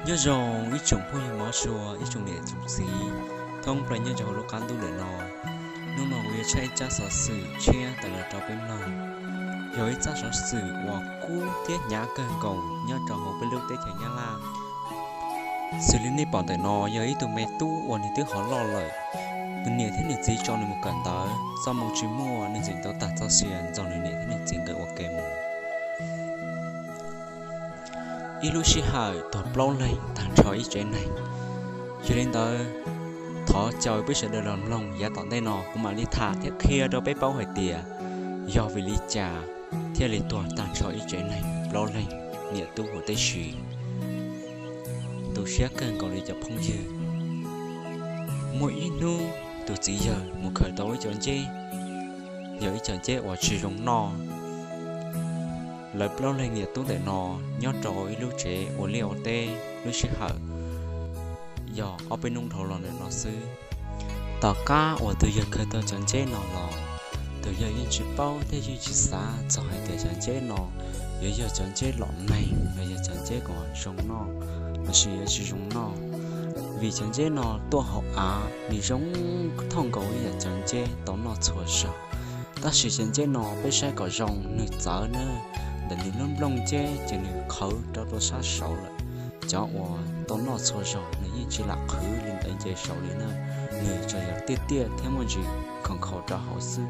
Nyob zoo ib tsoom phooj ywg mov sua, ib tsoom niam tsoom txiv thoob plaws nyob rau hauv lub qab ntuj ntawm no. Hnub no kuv yuav tshaj ib tsab xov xwm tshiab tawm los rau peb mloog. Yog ib tsab xov xwm uas kub thiab hnyav kawg nkaus nyob rau hauv peb lub teb chaws Nyab Laj. Xws li nej pom ntawm no yog ib tug me tub uas nws twb hov loj lawm. Nws niam thiab nws txiv tso nws mus kawm ntawv, txoj moo tsis muaj, nws tseem tau tag txoj sia nrog nws niam thiab nws txiv nkawd ua ke mus. Ib lub sij hawm tuag plaub leeg tag nrho ib tsev neeg. Yog li ntawd, thov caw peb sawv daws los mloog yav tom ntej no kuv mam li tham thiab qhia rau peb paub hais tias yog vim li cas thiaj li tuag tag nrho ib tsev neeg plaub leeg niam tub huv tib si. Tu siab kawg nkaus li cov phooj ywg. Muaj ib hnub tus txiv yawg mus khaws tau ib co nceb, yog ib co nceb uas tsis zoo noj. Lawv plaub leeg niam tub ntawm no nyob rau ib lub tsev ua liaj ua teb lub sij hawm yog ob peb hnub dhau los ntawm no xwb. Tom qab uas tus yawg khaws tau cov nceb no los, tus yawg yeej tsis paub thiab yeej tsis xav txog hais tias cov nceb no yuav yog cov nceb lom neeg los yog cov nceb kom zoo noj lossis yuav tsis zoo noj, vim cov nceb no tuaj hauv av nws zoo thooj nkaus ib yam cov nceb tau noj txhua zaug. Tab sis cov nceb no peb saib kom zoo nws txawv na, ntawm nws lub nplooj nceb ces nws qhwv rau rau sab saud lawm. Cov uas tau noj txhua zaus nws yeej tsis lam qhwv li ntawd nce saud li na, nws tsuas yog tiaj tiaj thiab muaj ntsis khoom khaus rau hauv xwb.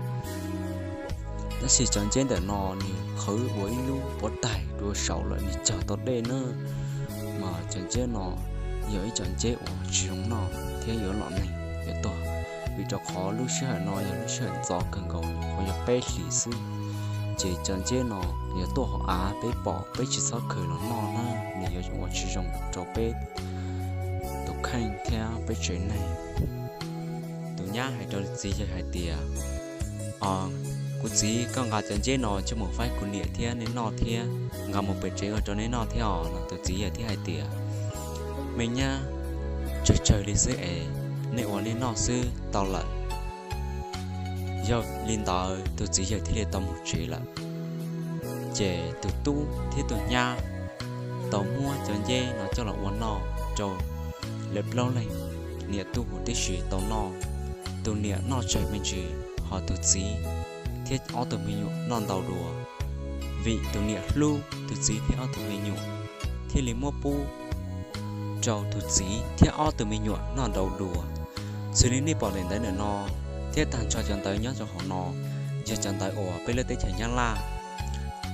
Tab sis cov nceb ntawm no nws qhwv ua ib lub puav taig dua saud lawm nws cog tau dej na, mas cov nceb no yog ib cov nceb uas tsis zoo noj thiab yuav lom neeg yuav tuag, vim rau qhov lub sij hawm no yog lub sij hawm ntxov kawg nkaus uas yog peb hlis xwb. Ces cov nceb no yuav tuaj hauv av peb pom peb tsis txhob khaws los noj na, nws yuav ua tsis zoo rau peb tus kheej thiab peb tsev neeg. Tus nyab hais rau txiv yawg hais tias, Kuv txiv, koj nqa cov nceb no coj mus faib kuv niam thiab nej noj thiab, nqa mus pem tsev ua rau nej noj thiab os. Tus txiv yawg thiaj hais tias, Me nyab, tsawg tsawg li xwb es nej ua nej noj xwb tau lawm. Yog li ntawd tus txiv yawg thiaj li tau mus tsev lawm. Ces tus tub thiab tus nyab tau muab cov nceb no coj los ua noj rau lawv plaub leeg niam tub huv tib si tau noj. Tus niam noj tsawg me ntsis, ho tus txiv thiab ob tug me nyuam noj ntau dua. Vim tus niam hlub tus txiv thiab ob tug me nyuam, thiaj li muab pub rau tus txiv thiab ob tug me nyuam noj ntau dua. Xws li nej pom daim ntawv ntawm no thiab tag nrho cov ntawv nyob rau hauv no, yog cov ntawv uas peb lub teb chaws Nyab Laj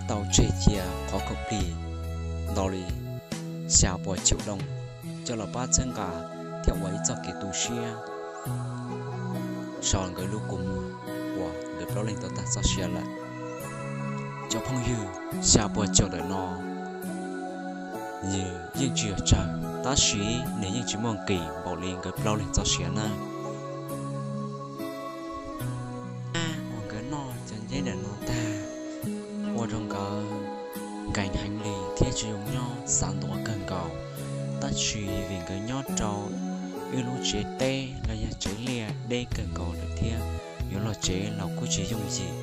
tau tseg cia qhov khoom plig ntau li xya puas caum doo coj los pab txhawb nqa thiab ua ib txoj kev tu siab so nkawd lub kua muag uas nkawd plaub leeg tau tag txoj sia lawm. Cov phooj ywg, xya puas caum ntawm no nws yeej tsis yog tsawg, tab sis nws yeej tsis muaj nqis npaum li nkawd plaub leeg txoj sia na. Uas nkawd noj cov nceb ntawm no tag, ua rau nkawd nkees heev li thiab tsis zoo nyob xav ntuav kawg nkaus. Tab sis vim nkawd nyob rau ib lub tsev teb los yog tsev liaj deb kawg nkaus lawm thiab yuav los tsev los kuj tsis yooj yim,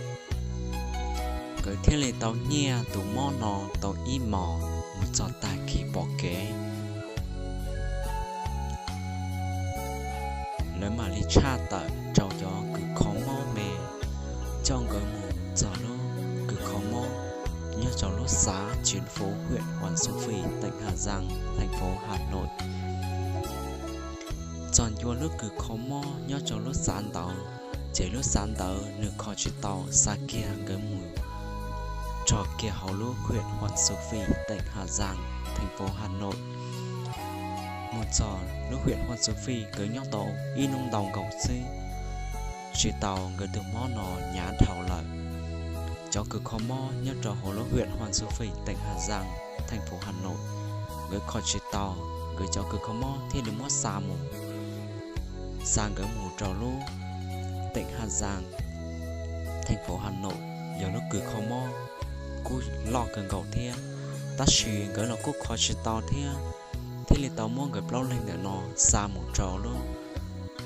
nkawd thiaj li tau nyiaj tus mob no tau ib hmos mus txog tag kis pom kev. Lawv mam li tshaj tawm rau cov kws kho mob me, coj nkawd mus txog lub kws kho mob nyob rau lub xav Chiến Phú, huyện Hoàng Su Phi, tỉnh Hà Giang, thành phố Hà Nội. Txog ncua lub kws kho mob nyob rau lub xav ntawd, ces lub xav ntawd nws kho tsis tau, xa kiag nkawd mus txog kiag hauv lub huyện Hoàng Su Phi, tỉnh Hà Giang, thành phố Hà Nội. Mus txog lub huyện Hoàng Su Phi, nkawd nyob tau ib hnub ntau nkaus xwb, tsis tau, nkawd tus mob no hnyav dhau lawm. Cov kws kho mob nyob rau hauv lub huyện Hoàng Su Phi, tỉnh Hà Giang, thành phố Hà Nội, nkawd kho tsis tau, nkawd cov kws kho mob thiaj li muab xa mus, xa nkawd mus rau lub tỉnh Hà Giang, thành phố Hà Nội, yog lub kws kho mob kuj loj kawg nkaus thiab, tab sis nkawd los kuj kho tsis tau thiab, thiaj li tau muab nkawd plaub leeg ntawm no xa mus rau lub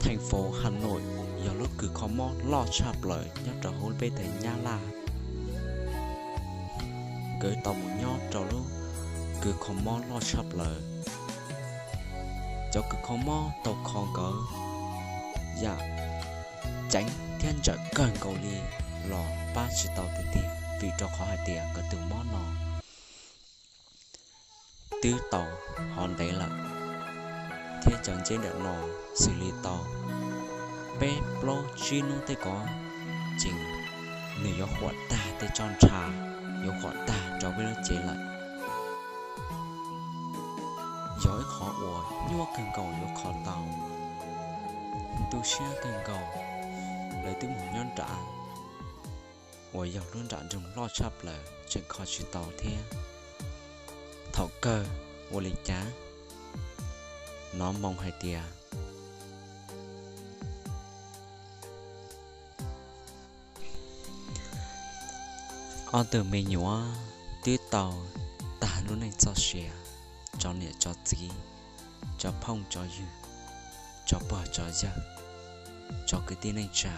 thành phố Hà Nội, yog lub kws kho mob loj tshaj plaws nyob rau hauv peb teb Nyab Laj. Nkawd tau mus nyob rau lub kws kho mob loj tshaj plaws. Cov kws kho mob tau kho nkawd yam ceev thiab ntsawm kawg nkaus li los pab tsis tau tiag tiag, vim rau qhov hais tias nkawd tus mob no twb tau hov ntev lawm, thiab cov nceb ntawm no xws li tau peb plaub tsib hnub tej ko ces nws yuav huam tag tej tsob ntsha, yuav huam tag rau peb lub cev lawm. Yog ib qhov uas nyuaj kawg nkaus yuav kho tau, tu siab kawg nkaus. Lawv twb mus nyob nram uas yog lub nram nroog loj tshaj plaws tseem kho tsis tau thiab. Thaum kawg ua li cas hnov moo hais tias ob tug me nyuam twb tau tag lub neej txoj sia, tso niam tso txiv, tso phooj tso ywg, tso pog tso yawg, tso kwv tij neej tsa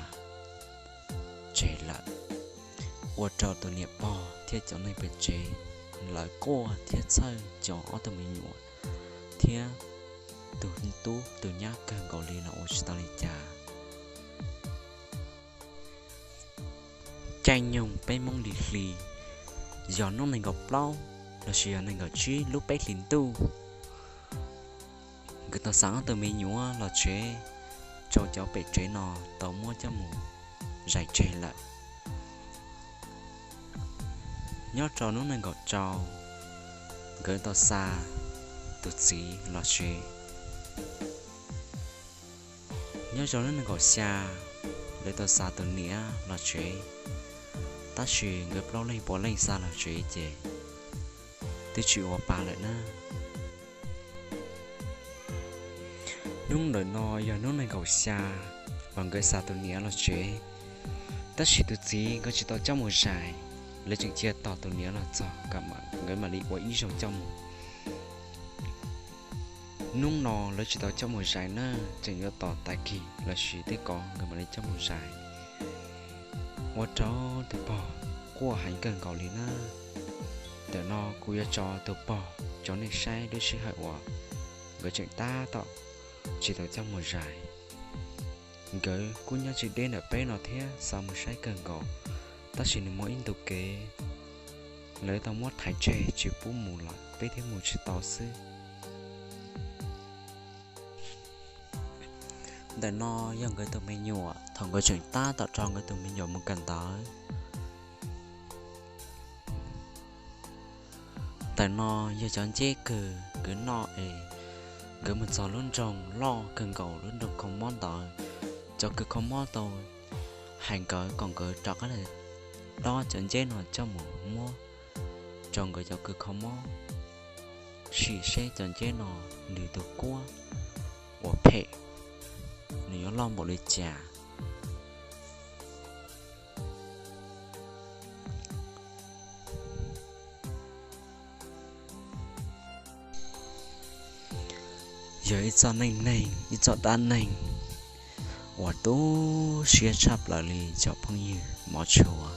tseg lawm, ua rau tus niam pog thiab cov neeg pem tsev lawv quaj thiab txhawj cov ob tug me nyuam thiab tus tub tus nyab kawg nkaus li los ua tsis tau li cas. Caij nyoog peb Hmoob li hli, yog hnub nees nkaum plaub lossis yog nees nkaum tsib lub peb hlis ntuj, nkawd tau xa ob tug me nyuam los tsev rau cov pem tsev no tau muab coj mus zais tseg lawm. Nyob rau hnub nees nkaum rau, nkawd tau xa tus txiv los tsev. Nyob rau hnub nees nkaum xya, lawv tau xa tus niam los tsev, tab sis nkawd plaub leeg puav leej xa los tsev ces twb tsis ua pa lawm na. Hnub ntawm no yog hnub nees nkaum xya uas nkawd xa tus niam los tsev, tab sis tus txiv nkawd tsis tau coj mus zais, lawv tseem cia tos tus niam los txog nkawd mam li ua ib zaug coj mus. Hnub no lawv tsis tau coj mus zais na, tseem yuav tos tag kis lossis tej ko nkawd mam li coj mus zais. Ua rau tus pog quaj heev kawg nkaus li na. Ntawm no kuv yuav tso tus pog rau nej saib lub sij hawm uas nkawd tseem tab tom tsis tau coj mus zais. Nkawd kuj nyob tsis deb ntawm peb no thiab, xa mus saib kawg nkaus, tab sis nws muaj ib ntu kev, lawv tau muab thaiv tseg tsis pub mus lawm, peb thiaj mus tsis tau xwb. Ntawm no yog nkawd tus me nyuam thaum nkawd tseem tab tom rau nkawd tus me nyuam mus kawm ntawv. Ntawm no yog cov nceb kws nkawd noj es nkawd mus txog lub nroog loj kawg nkaus, lub nroog kho mob ntawd, cov kws kho mob tau hais nkawd kom nkawd rov qab dob cov nceb no coj mus muab rau nkawd cov kws kho mob sim seb cov nceb no nws tus kuab uas phem nws yuav loj npaum li cas. Yog ib txoj neej neeg, ib txoj dab neeg uas tu siab tshaj plaws li cov phooj ywg mov tshua.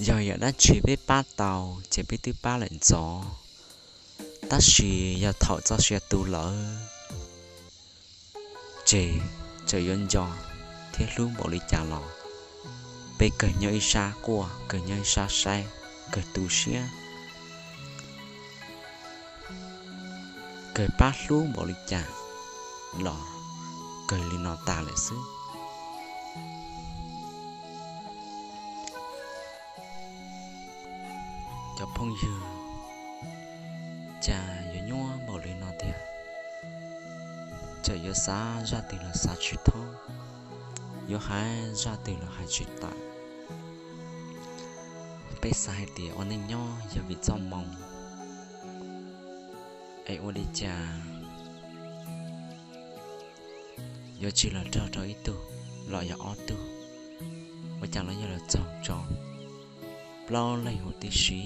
Yog yam dab tsi peb pab tau ces peb twb pab lawm ntxov, tab sis yog thaum txoj sia tu lawm ces txawm yuav nco thiab hlub npaum li cas los peb kawg nyob ib sab quaj, kawg nyob ib sab saib, kawg tu siab, kawg pab hlub npaum li cas los kawg li no tas lawm xwb. Cov phooj ywg, cas yuav nyuaj npaum li no tiag, txawm yuav xav zaj twg los xav tsis thoob, yuav hais zaj twg los hais tsis tawm. Peb xav hais tias ua neej nyob yog vim txoj moo, es ua li cas yuav tsis los raug rau ib tug los yog ob tug, ua cas los yog los txog rau plaub leeg huv tib si,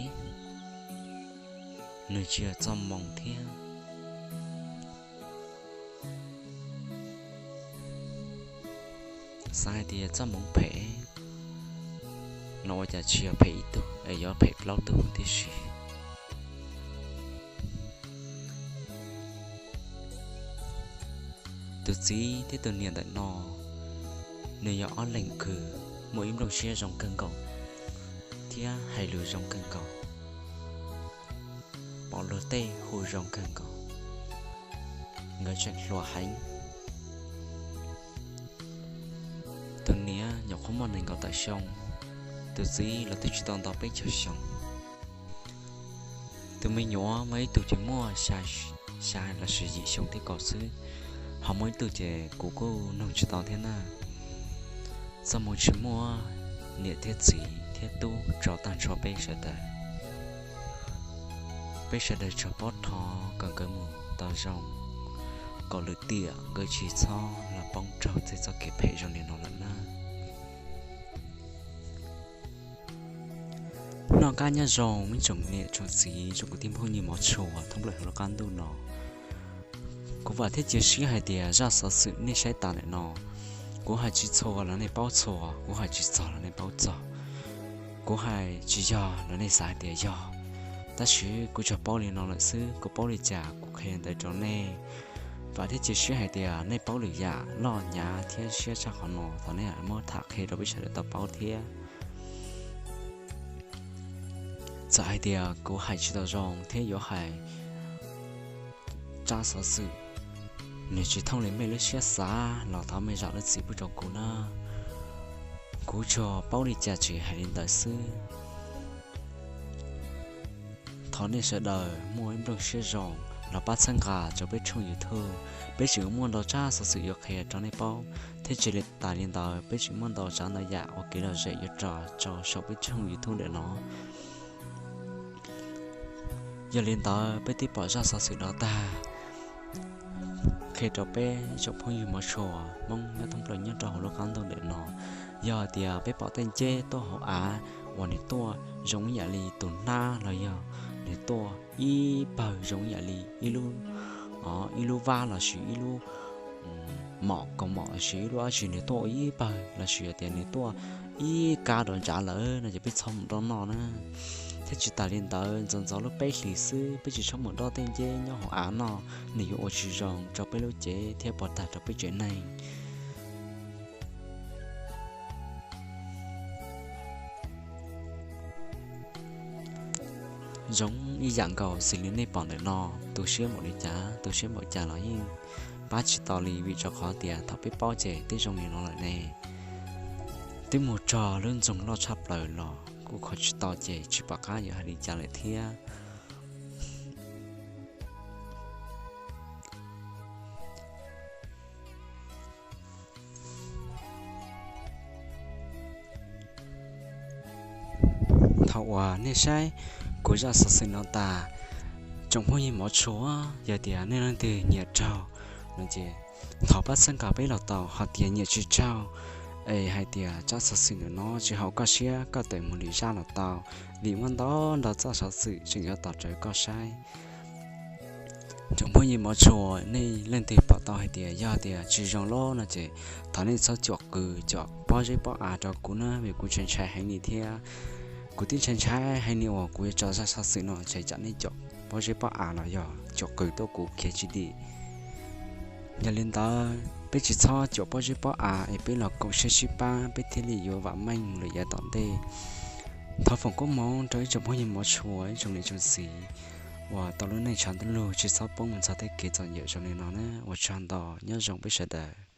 nws tsis yog txoj moo thiab. Xav hais tias txoj moo phem los ua cas tsis yog phem ib tug es yuav phem plaub tug huv tib si. Tus txiv thiab tus niam ntawm no, nws yog ob leeg kws muaj ib nplooj siab zoo kawg nkaus thiab hais lus zoo kawg nkaus, pom luag tej hu zoo kawg nkaus, nkawd tseem hluas heev. Tus niam nyuam qhuav muaj nees nkaum tawm xyoo, tus txiv los twb tsis tau nto peb caug xyoo. Tus me nyuam muaj ib tug ces muaj xya lossis yim xyoo thiab kaum xwb, ho muaj ib tug ces kuv kuj noog tsis tau thiab na. Txoj hmoo tsis muaj niam thiab txiv thiab tub tso tag nrho peb sawv daws. Peb sawv daws tsuas paub thov kom nkawd mus tau zoo, kom lwm tiam nkawd tsis txhob los poob raug tej txoj kev phem zoo li no lawm na. Noj qab nyob zoo ib tsoom niam tsoom txiv tsoom kwv tij phooj ywg mov tshua thoob plaws hauv lub qab ntuj no. Kuv vam thiab cia siab hais tias zaj xov xwm nej saib tas ntawm no, kuv hais tsis txhua los nej paub txhua, kuv hais tsis txog los nej paub txog, kuv hais tsis yog los nej xav hais tias yog. Tab sis kuv tsuas paub li no lawm xwb, kuv paub li cas kuv qhia ntawd rau nej. Vam thiab cia siab hais tias nej paub lwm yam loj hnyav thiab siab tshaj qhov no, thov nej muab tham qhia rau peb sawv daws tau paub thiab. Txawm hais tias kuv hais tsis tau zoo thiab yuav hais tsab xov xwm nws tsis thooj li mej lub siab xav los thov mej zam lub txim pub rau kuv na. Kuv tsuas paub li cas tsis hais li ntawd xwb. Thov nej sawv daws muaj ib nplooj siab zoo los pab txhawb nqa rau peb tshooj YouTube, peb tseem muaj ntau tsab xov xwm yuav qhia rau nej paub, thiab tsis tas li ntawd peb tseem muaj ntau tsav ntau yam ua kev lom zem yuav tso rau saum peb tshooj YouTube ntawm no. Yog li ntawd peb twb pom zaj xov xwm no tag, qhia rau peb tsoom phooj ywg mov tshua Hmoob nyob thoob plaws nyob rau hauv lub qab ntuj ntawm no, yog tias peb pom tej nceb tuaj hauv av uas nws tuaj zoo ib yam li tus hnab los yog nws tuaj ib pawg zoo ib yam li ib lub, ib lub vab lossis ib lub mom kaus mom lossis ib lub dab tsi nws tuaj ib pawg lossis tias nws tuaj ib kab rau ntsav lawm no ces peb txhob mus dob noj na. Thiab tsis tas li ntawd, ntxov ntxov lub peb hlis xwb peb tsis txhob mus dob tej nceb nyob hauv av noj, nws yuav ua tsis zoo rau peb lub cev thiab puas tag rau peb tsev neeg. Zoo ib yam nkaus xws li nej pom ntawm no, tu siab npaum li cas tu siab npaum cas los yeej pab tsis tau li, vim rau qhov tias thaum peb paub ces twb zoo li no lawm ne. Twb mus txog lub nroog loj tshaj plaws los kuj kho tsis tau ces tsis pom qab yuav hais li cas lawm thiab. Thaum uas nej saib kuv zaj xov xwm no tas, tsoom phooj ywg mov tshua, yog tias nej leej twg nyiam raug no ces thov pab txhawb nqa peb los tau, hos tias nyiam tsis raug es hais tias tsab xov xwm ntawm no tsis haum koj siab koj tawm mus lwm zaj los tau, vim muaj ntau ntau txoj xov xwm tseem yuav tos rawv koj saib. Tsoom phooj ywg mov tshua, nej leej twg pom tau hais tias yog tias tsis zoo loj no ces thov nej txhob cuam kws cuam pob zeb pob av rau kuv na, vim kuv ntshai ntshai heev li thiab. Kuv twb ntshai ntshai heev li uas kuv yuav tso zaj xov xwm no ces tsam nej cuam pob zeb pob av los yog cuam kws tuaj kuv khiav tsis dim. Yog li ntawd peb tsis txhob cuam pob zeb pob av es peb los koom siab sib pab peb thiaj li yuav vam meej mus lawm yav tom ntej. Thov foom koob hmoov rau ib tsoom phooj ywg mov tshua ib tsoom niam tsoom txiv uas tau lub neej tshav ntuj lug tsis txhob poob mus txog tej kev txom nyem zoo li no na. Ua tsaug ntau, nyob zoo peb sawv daws.